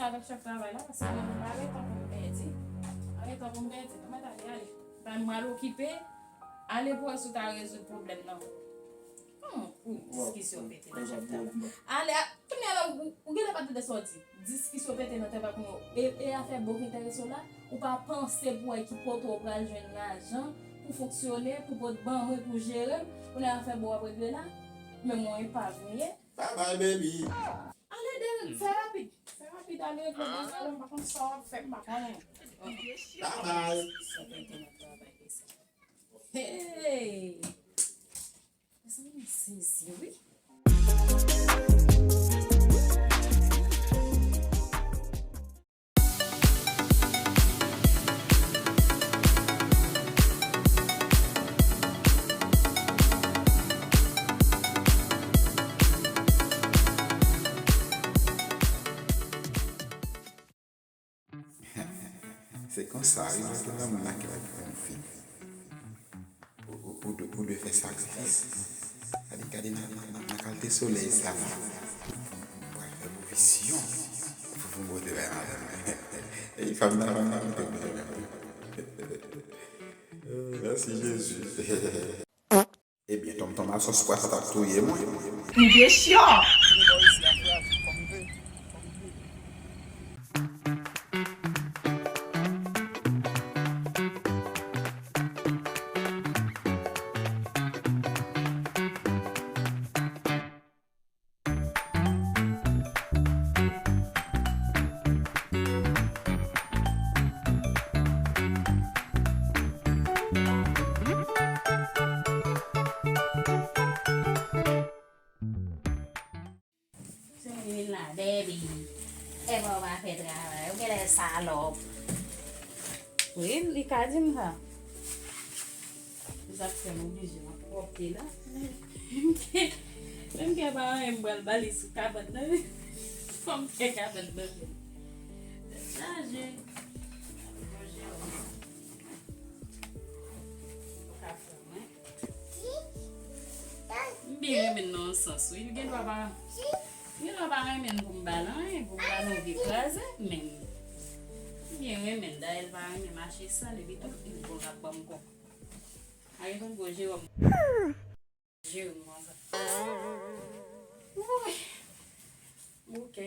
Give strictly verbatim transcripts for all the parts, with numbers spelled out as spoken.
avèk chèf travay la, paske mwen menm pa gen tan pou m pèdi. Pa gen tan pou m pèdi. Non, mèt ale, ale. Bay mwen al okipe. Ale pou wè si w ta rezoud pwoblèm nan. Hmm, ou diskisyon pete nan tèt la. Ale, a, kounye a la, ou, ou genlè pa tande sa w di. Diskisyon pete nan tèt la kounye a. E, e afè bon ki enterese w la, ou pa panse pou wè ki kote w pral jwenn lajan pou fonksyone, pou pot ban mwen, pou jere m. Kounye a afè bon w ap regle la. Men mwen epav m ye. Bye bye, baby. Ale, Dèl, fè rapid. Fè rapid, ale, regle bon sa, m pa konn sa w ap fè, m pa konnen. Bye bye. Diskisyon pete nan travay de sa. Hey! Mezanmi, m sezi, wi. Se konsa, wi, paske nan moun nan ki va gen yon fi. Ou, ou, ou dwe, ou dwe fè sakrifis. Gade, gade nan, nan, nan, nan kalite solèy sa la. Ou pral fè pwofesyon. Pou, pou mwen te bay madanm. E fanm nan, fanm nan, mwen te mwen menm. Mèsi, Jezi. Ebyen, tonton a sòs pwa sa t ap touye mwen. Pigesyon! Se vin la, baby. Epa w pa fè travay. Ou genlè salòp. Wi, li ka di m sa. Sa k fè m oblije nan pwòpte la. Menm kè pa anyen, m pral ba li sou kabann nan. Fò m fè kabann nan. Tèt chaje. M byen renmen l nan yon sans, wi. Li gen dwa pa, li gen dwa pa renmen l pou m ba l anyen, pou m ba l yon vye kraze, men m byen renmen l. Dayè, l pa renmen mache san l, epi tou, li bon, l ap ban m kòb. A gen tankou Jewòm. Jewòm konsa. Wouy. Ok.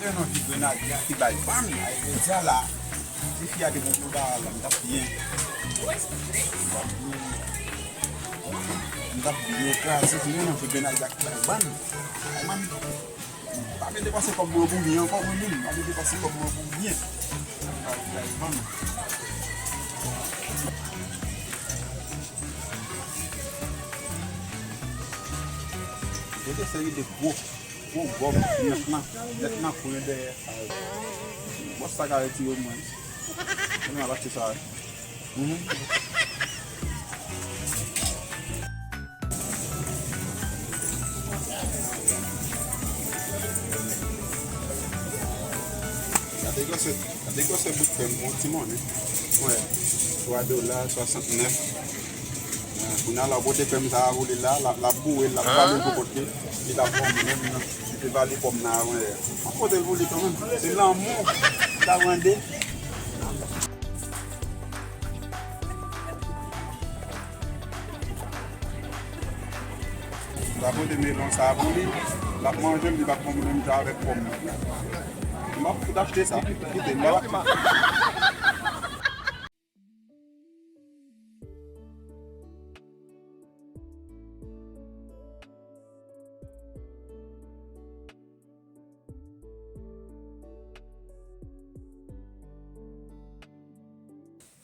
Lè nan vi Grenadye a ki bay ban, a, jodi a la, si fi a te pran pou ba la, m t ap byen. M t ap byen kraze, lè nan vi Grenadye a ki bay ban. Ay, man. Pa vle depanse kòb mwen pou byen ankò, mwen menm. Pa vle depanse kòb mwen pou byen. Ay, ay, man. Gen de seri de gwo, gwo gòm, nèt nan, nèt nan kwen dèyè. Bòs sa ka retire mwen. Mwen ap achte sa. Mhm. Gade gwosè, gade gwosè bout pèm, yon ti monnen. Wè, twa dola swasantnèf. Ah, kounye a la, w pote pèm sa a pou li la, l ap, l ap boure l, l ap pale pou kot li, li t ap pran menm nan, li te vale pòm nan avan yè. M ap pote l pou li kanmenm. Se lanmou, l ap rande. L ap pote melon sa a pou li, l ap manje l, li p ap pran menm jan avèk pòm nan. M ap fout achte sa, kite, m ap.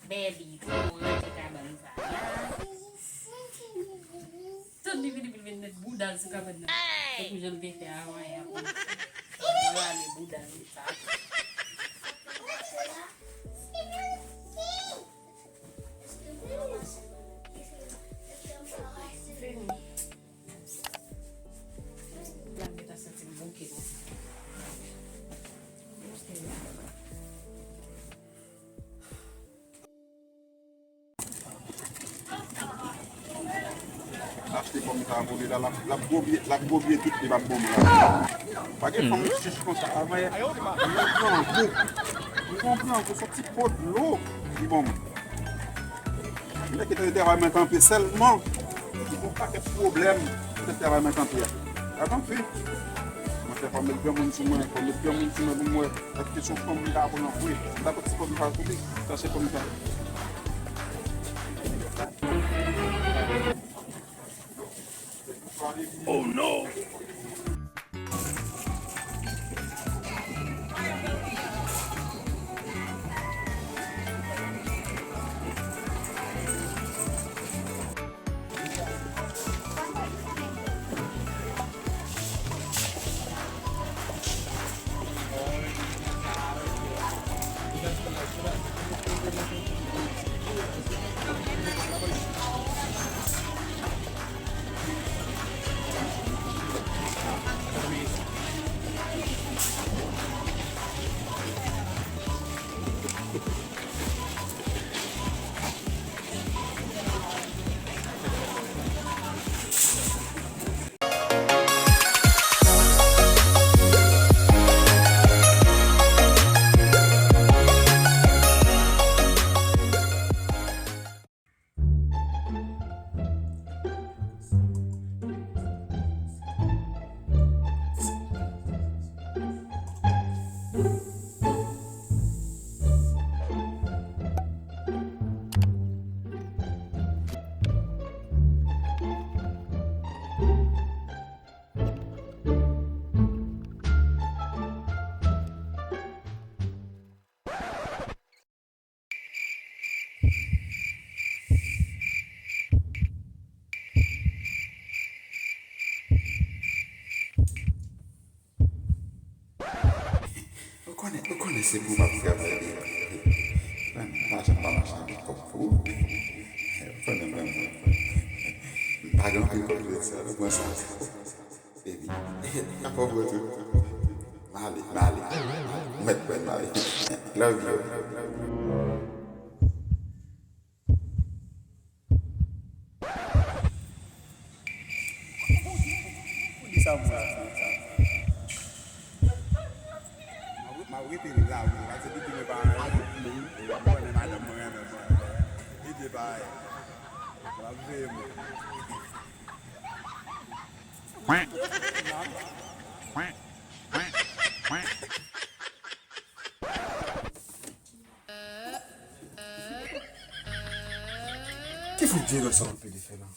Baby, pou ranje kabann sa la. Bouda l sou kabèt nan. Tankou jan l te fè avan yè a. L ale bouda l sa. Fini. Bouda l gentan santi l bouke konsa. Achte pòm sa pou li la, l ap, l ap gobye, l ap gobye tout li p ap bon la. Pa gen fanm chich konsa, avan yè, m pran gou. M pran gou, soti po dlo, li bon. M te kite travay mwen kanpe sèlman. Li gon pakèt pwoblèm, m te travay mwen kanpe a. Atann fi. Mwen fè fò m met granmoun sou mwen, fò m met granmoun sou mwen pou m wè èske se yon fanm m ta pran vre. M ta pran ti fanm sa sou li, sa se fanm sa. Oh no! Ou konnen, ou konnen se pou m ap travay, baby. Mwen pa janm pa mache avèk kòb pou ou. Ou konnen mwen, mwen, mwen pa gen anpil kòb, se sa, ou pran sa. Baby, ka fè w gwo tou. M ale, m ale. Ou mèt kwè m ale. Love you. Poukisa mwen ap fè sa? M ap rete la wi, paske depi mwen pa renmen, mwen konnen madanm mwen renmen mwen. Li te pa, l ap veye mwen. Ki fout djèlòs sa w ap pede fè la?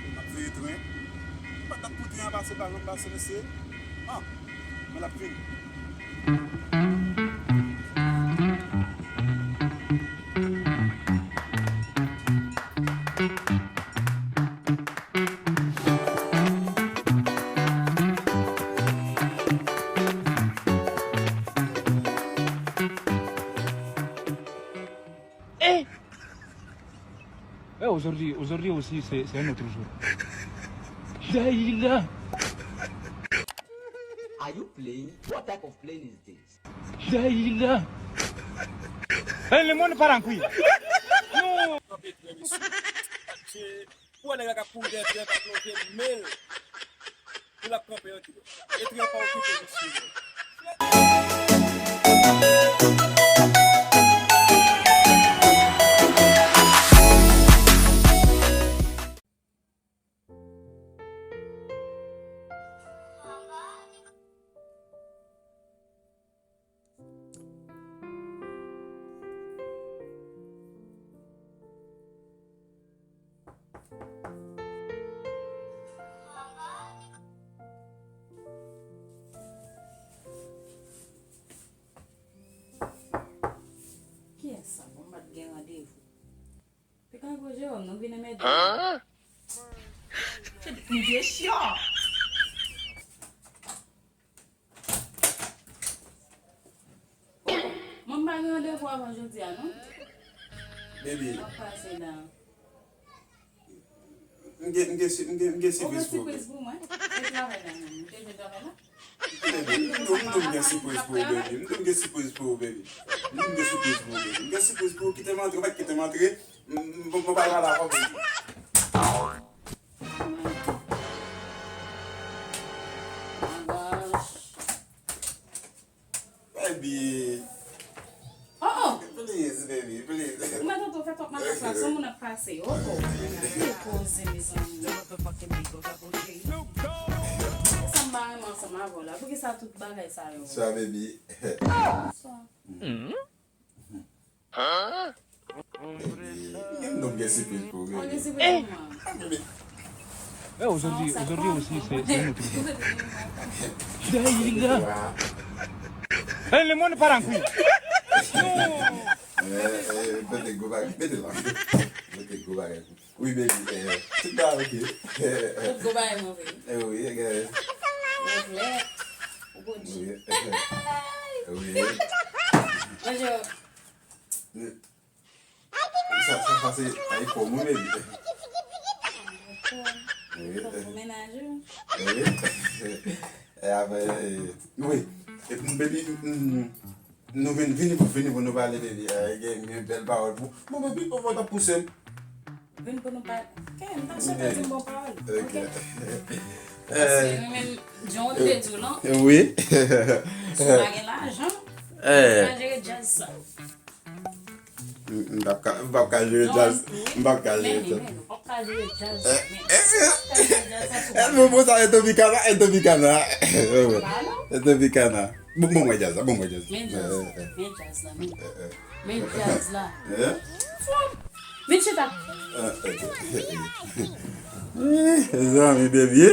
M ap veye tren. M pa t ap pou tren an pase pa jan m pase, mesye. Ah, men l ap vini. Eh! Eh, aujourd'hui, aujourd'hui aussi, c'est, c'est un autre jour. Dayila! Are you playing? What type of plane is this? Dayila! Eh, le monde part en couille. Non! Pou nèg la k ap kouri dèyè tren k ap plonje men l pou l ap kanpe yon kilè. E tren an pa okipe misye. Mwen gwo Jewòm, nou vin anmède. Hein? Vye chyon. Mwen pa gen randevou avan jodi a, non? Baby. M ap pase la. M gen, m gen, si- m gen, m gen Ou gen sipriz pou ou. Sipriz pou mwen? Se travay la, non? M te jwenn travay la? Baby, m di w, m di w m gen sipriz pou ou, baby. M di w m gen sipriz pou ou, baby. M di w m gen sipriz pou ou, baby. M gen sipriz pou ou, kite m antre, ou pa kite m antre. M, m, m, m pa pale avè w, baby. Baby. Oh, oh. Please, baby, please. Ou mèt antre, ou fè twòp makak la, se yon moun ap pase. Oh, oh. Poze, mezanmi. Sa m pa renmen ansanm avè w la. Poukisa tout bagay sa yo? Swa, baby. Bonswa. Baby. M gen yon sipriz pou ou, baby. Mwen gen sipriz pou mwen. Baby. Eh, aujourd'hui, aujourd'hui aussi, c'est c'est un autre jour. Dai, linda. Eh, le monde part en couille. Eh, eh, mete gwo bagay, mete la. Mete gwo bagay. Wi, baby, eh, tout bagay ok. Tout gwo bagay move. Eh, wi, eh. Ou klè. Ou bondye. Wi. Wi. Bonjou. Sa, sa, sa se iPhone, wi, baby. Wi. Fòk ou menaj ou. Wi. E apre, eh, wi. Epi, baby, mm, nou vin, vini pou, vini pou nou pale, baby. Eh, gen, gen bèl pawòl pou. Bon, baby, ou t ap pouse m. Vin pou nou pale. Ke m ta swete di m bon pawòl. Ok. Ok. Paske mwen menm, jan w te di w lan, wi. Si w pa gen lajan, eh, ou pa jere djaz sa. M, m p ap ka, m p ap ka jere djaz. M p ap ka jere djaz. Men, men, men, ou p ap ka jere djaz. Eh, men, eh, si w ap ka jere djaz sa, eh, bon, bon, sa, e Tropicana, e Tropicana. Pardon? E Tropicana. Bon, bon, mwen djaz la, bon, mwen djaz. Men djaz la, men djaz la, men. Eh, eh. Men djaz la. Eh? Vin chita. Eh, eh, eh, eh. Eh, zanmi, baby.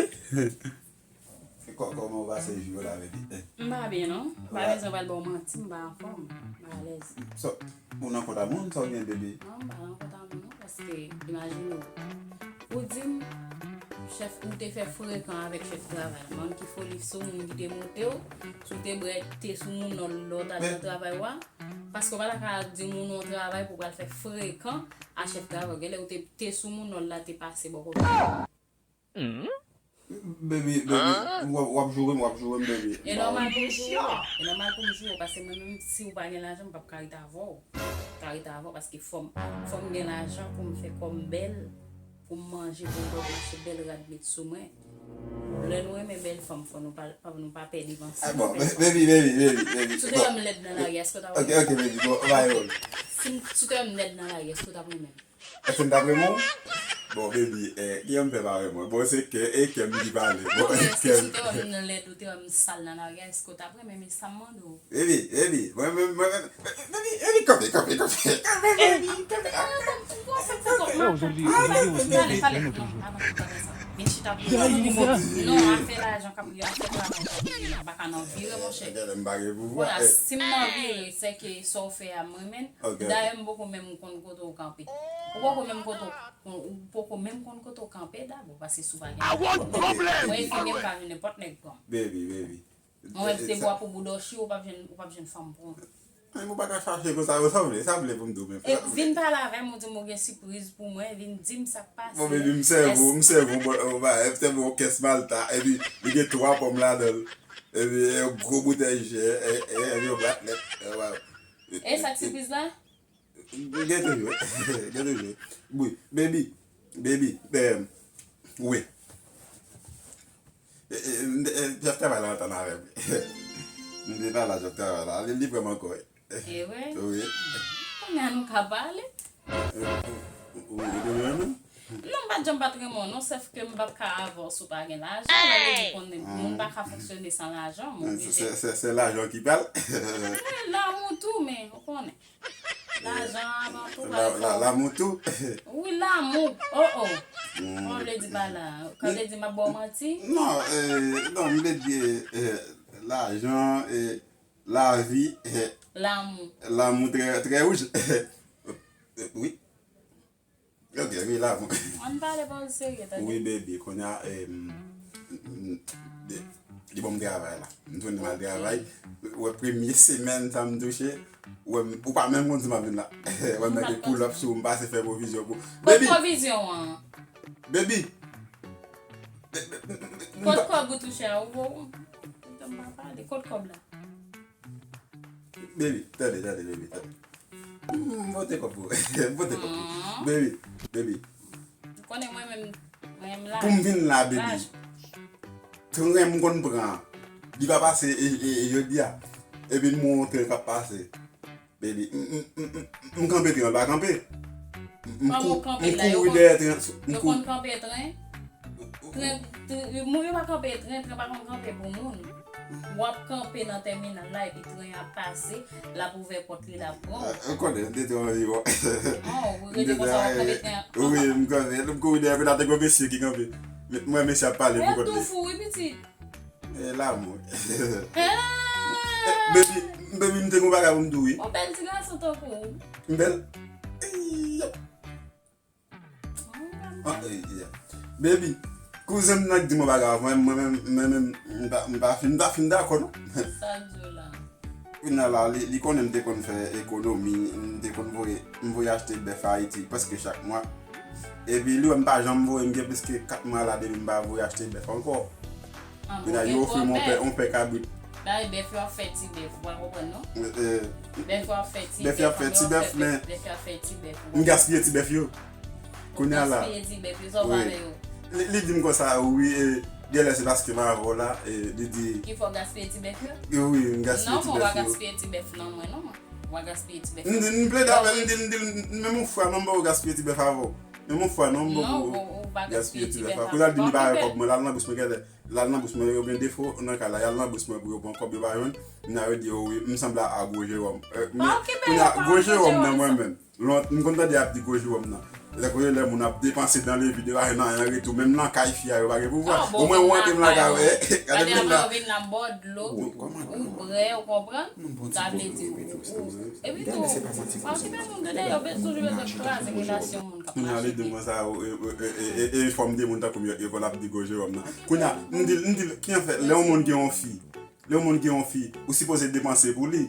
Kò-, kòman w pase jou yo la, baby? M pa byen, non. M pa bezwen pral ba w manti, m pa anfòm. M pa alèz. So, ou nan kont a moun, sa w gen, baby? Non, m pa nan kont a moun, non, paske, imajine w. Ou di m, chèf, ou te fè frekan avèk chèf travay la. Mwen ki foli sou moun ki te monte w, si w te bwè te sou moun nan lè w t al nan travay w a, paske w pa ta ka di moun nan travay pou w pral fè frekan a chèf travay w. Genlè ou te, te sou moun nan la te pase bò kote. Baby, baby, w ap, w ap joure m, w ap joure m, baby. E nòmal pou m joure w. E nòmal pou m joure w, paske mwen menm, si w pa gen lajan, m p ap ka rete avè w. M p ap ka rete avè w, paske fò m, fò m gen lajan pou m fè kò m bèl, pou m manje, pou m bwè, pou m achte bèl rad met sou mwen. Lè nou renmen bèl fanm, fò nou pa, pa, nou pa pè devan sa. Ah, bon, baby, baby, baby, baby. Si w te wè m lèd nan lari, èske w t ap renmen m? Ok, ok, baby, bon, bye, bye. Si, si w te wè m lèd nan lari, èske w t ap renmen m? Èske m t ap renmen w? Bon, baby, eh, kijan m fè pa renmen w? Bon, se kè, e kè m ki pale. Bon, e kè m. Si w te wè m lèd, ou te wè m sal nan lari a, èske w t ap renmen m? E sa m mande w. Baby, baby, mwen, mwen, mwen, baby, baby, kanpe, kanpe, kanpe, kanpe, baby, kanpe, kanpe. Pale, pale, pale, pale, pale sa. Vin chita pou mwen. Non, afè lajan k ap, afè travay k ap vini, m pa ka nan vire, monchè. Gade, m pa gen pouvwa. Wè, si m nan vire, se ke sa w fè a, m renmen l. Ok. Dayè, m poko menm konn kote w kanpe. Ou poko menm kote w, ou poko menm konn kote w kanpe dabò, paske si w pa gen. Mwen enfimye, m ka jwenn nenpòt nèg pran m. Baby, baby. Mwen menm, se bwa pou boudòchi, ou p ap jwenn, ou p ap jwenn fanm pran m. Men ou pa ka chache konsa, ou sa w vle, sa w vle pou m di w menm. E vin pale avè m, ou di m ou gen sipriz pou mwen, vin di m sa k pase. Bon, baby, m sèvi w, m sèvi w, bon, bon, ba, m sèvi w yon kès Malta, epi li gen twa pòm ladan l, epi yon gwo boutèy je, e, e, epi yon braslèt, e, wa. E sa k sipriz la? Gen toujou, gen toujou. Wi, baby, baby, eh, wi. E, e, m, e, chèf travay la antann avè m. M te pale a chèf travay la. Li, li pran m ankò. E vre? Wi. Kounye a nou ka pale? E, wi, wi, wi, wi. Non, m pa t janm pa t renmen w, non, sèf ke m p ap ka avè w si w pa gen lajan. Sa vle di konnen moun pa ka fonksyone san lajan, m oblije. Se, se, se lajan ki pral. Wi, lanmou tou, men, ou konnen. Lajan avan tou, pa egzanp. Lanmou tou? Wi, lanmou. Oh, oh. Kòman w vle di pa la? Kòman w vle di m ap ba w manti? Non, eh, non, m vle di, eh, lajan, eh, lavi, eh, lanmou. Lanmou trè, trè wouj. Wi. Ok, wi, la, bon. Ann pale pawòl serye, tande. Wi, baby, kounye a, em, m, m, de- li ban m travay la. M tounen m al travay. Wè, premye semèn sa m touche, wè, m- ou pa menm konn si m ap vin la. Wè, m mete pull up sou, m pase fè pwovizyon pou. Kot pwovizyon an? Baby! Kot kòb ou touche a? Ou, ou, ou, m pa pale. Kot kòb la? Baby, tande, tande, baby, tande. M pote kòb pou, m pote kòb pou. Baby, baby. Ou konnen mwen menm, mwen menm la. Pou m vin la, baby. Tren m konn pran. Li pa pase e, e, e jodi a. Epi m wè yon tren k ap pase. Baby, m, m, m, m, m kanpe tren, l pa kanpe. M, m Kòman kou- w kanpe m la? Yo kouri konn- dèyè tren, m Yo kou- konn kanpe tren? Tren, tren, moun yo pa kanpe tren, tren pa konn kanpe pou moun. W ap kanpe nan tèminal la epi tren ap pase, l ap ouvè pòt li, l ap pran w. Ou konnen, m te twa anvi wè. Non, ou rete konsa w ap kanpe tren an. Wi, m kanpe, m kouri dèyè, kounye a te gen mesye ki kanpe. Mwen, mesye ap pale pou kont li. Tou fou, wi, pitit. E la, mwen. Baby, baby, m te gen yon bagay pou m di w, wi. Yon bèl ti gason tankou w. M bèl? Eyyap. Ah, eh, yeah. Baby, kouzen m nan k di m yon bagay avan, mwen menm, mwen menm, m pa, m pa fin, m pa fin dakò, non. Sa l di w la? Kounye a la, li, li konnen m te konn fè ekonomi, m te konn voye, m voye achte bèf Ayiti prèske chak mwa. Epi li wè m pa janm voye, m gen plis ke kat mwa la depi m pa voye achte bèf ankò. Kounye a, yo ofri m yon pè, yon pè kabrit. Bay bèf yo ap fè ti bèf, ou pa konprann non? Eh, eh, Bèf yo ap fè ti bèf yo ap fè ti bèf, men bèf yo ap fè ti bèf. M gaspiye ti bèf yo. Kounye a la. Gaspiye ti bèf yo, sa w pa vle yo. Li, li di m konsa, wi, eh, genlè se paske m avè w la, eh, li di. Ki fè w gaspiye ti bèf yo? Wi, m gaspiye ti bèf yo. Non, mwen pa gaspiye ti bèf nan mwen, non, mwen. Ou pa gaspiye ti bèf. M di, m plede avè l, m di, m di, menm yon fwa, menm ba w gaspiye ti bèf avè w. Menm yon fwa, non, m ba w gaspiye ti bèf avè w. Kounye a l di m li pa wè kòb mwen, l al nan bous mwen, genlè. L al nan bous mwen, yo gen defo nan kay la, y al nan bous mwen pou yo pran kòb, yo pa jwenn. M nan yo di, o wi, m sanble a gwo Jewòm. Eh, men, kounye a, gwo Jewòm nan mwen menm. Lont, m konn tande y ap di gwo Jewòm nan. Lè kounye lè moun ap depanse dan le vid, yo pa jwenn anyen an retou. Menm nan kay fi a, yo pa gen pouvwa. Omwen ou antre m lakay ou, eh, gade moun la. Vin nan bò dlo, ou brè, ou konprann? Sa vle di, ou, ou, epi tou, pa okipe moun de dèyè, yo toujou bezwen kraze relasyon moun k ap mache byen. Kounye a, li di m konsa, e, e, e, e, e fòm de moun tankou m yo, yo konn ap di gwo Jewòm nan. Kounye a, m di l, m di l, ki an fèt, lè yon moun gen yon fi, lè yon moun gen yon fi, ou sipoze depanse pou li.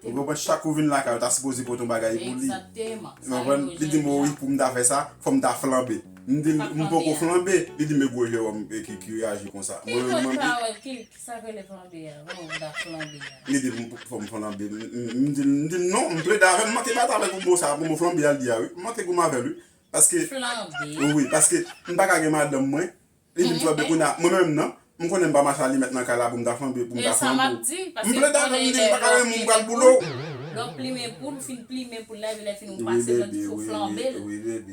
Ou konprann, chak ou vin lakay ou, ta sipoze pote yon bagay pou li. Ou konprann, li di m, o wi, pou m ta fè sa, fò m ta flanbe. M di l, m poko flanbe. Li di m, e gwo Jewòm, e, ki, ki reyaji konsa. Mwen, mwen, mwen, Ki sa k rele flanbe a? Kòman w ta flanbe a? Li di m, fò m flanbe. M, m, m di l, m di l, non, m plede avè l, m manke bat avè l pou mo sa, pou mo flanbe a, l di a, wi. M manke goumen avè l, wi. Paske, wi, paske m pa ka gen madanm mwen. Li di m flanbe kounye a, mwen menm nan, m konnen m pa mache alimèt nan kay la pou m ta flanbe, pou m ta flanbe. M plede avè l, m di m pa ka renmen w, m pral boule w. Lè w plimen poul, ou fin plimen poul la, epi lè fini ou pase nan ti fo flanbe l.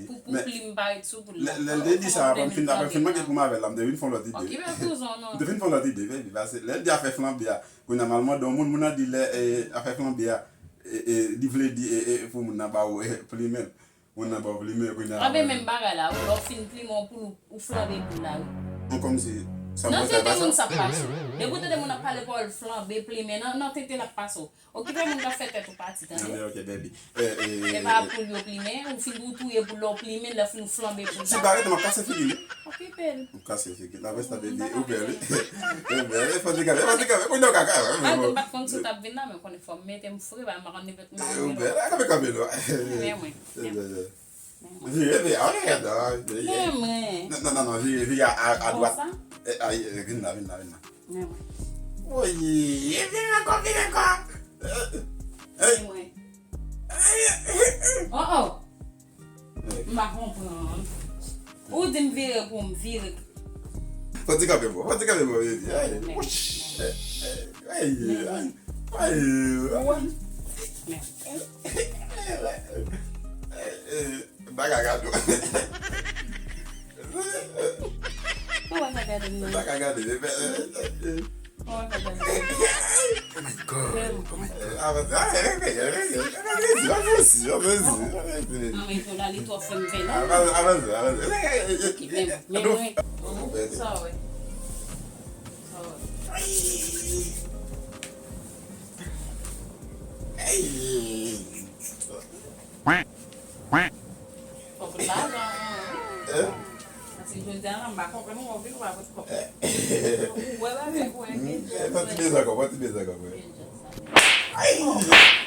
Pou, pou plim pa ret sou poul la. Lè, lè l te di sa, apre m fin, apre m fin manke goumen avè l la, m te vin fè yon lòt ide. M te vin fè yon lòt ide, baby, paske lè l di afè flanbe a, kounye a m al mande yon moun, moun nan di lè, eh, afè flanbe a, eh, eh, li vle di, eh, eh, pou moun nan ba ou, eh, plimen l. Moun nan ba ou plimen, kounye a. Anben menm bagay la, wi, lè w fin plimen yon poul, ou, ou flanbe poul la, wi. An kòmsi, sa mwen fè pa sa. Nan tete moun sa ap pase w. Depi w tande moun ap pale pawòl flanbe, plimen, nan, nan tete l ap pase w. Okipe moun k ap fè tèt ou pati, tande? Anben, ok, baby. Eh, eh, eh, eh. E pa poul yo plimen, ou fin ou touye poul la, ou plimen, lè fin ou flanbe poul la. Ti barèt, m ap kase figi l. Okipe l. M kase figi l. Apre sa, baby, ou bèl, wi. Ou bèl, fò ti kanpe, fò ti kanpe, kounye a w ka kanpe. Malgre m pa t konn si w t ap vin la, men konnen fò m mete m fre, ba m pa konn ni mèt m pa konn. Ou bèl, kanpe, kanpe non. Men mwen. Vire, vire, a, gade, a, vire. Non, non, non, non, vire, vire a, a, a dwat. Eh, a, eh, vin la, vin la, vin la. Oye, vire ankò, vire ankò. Eh. Oh, oh. M pa konprann. Ou di m vire pou m vire. Fò ti kanpe bon, fò ti kanpe bon, baby. Ay, ay, ay, ay, ay. Bagay gado. Ou wè sa gade m nan? Bagay gade. Ou wè sa gade m nan? Oh my God. Oh my God. Avanse, avanse, avanse, avanse. Mwen menm tou la, li twò fè m vèni. Avanse, avanse, avanse. Ki menm, men mwen. Sa wè. Sa wè. Fò m Lajan, Hein? si jodi a la, m pa konprann ou, ou vin ou pa pot kòb. Ou wè bagay, ou wè Kenja. Fè ti bèz ankò, fè ti bèz ankò, frè. Kenja sa.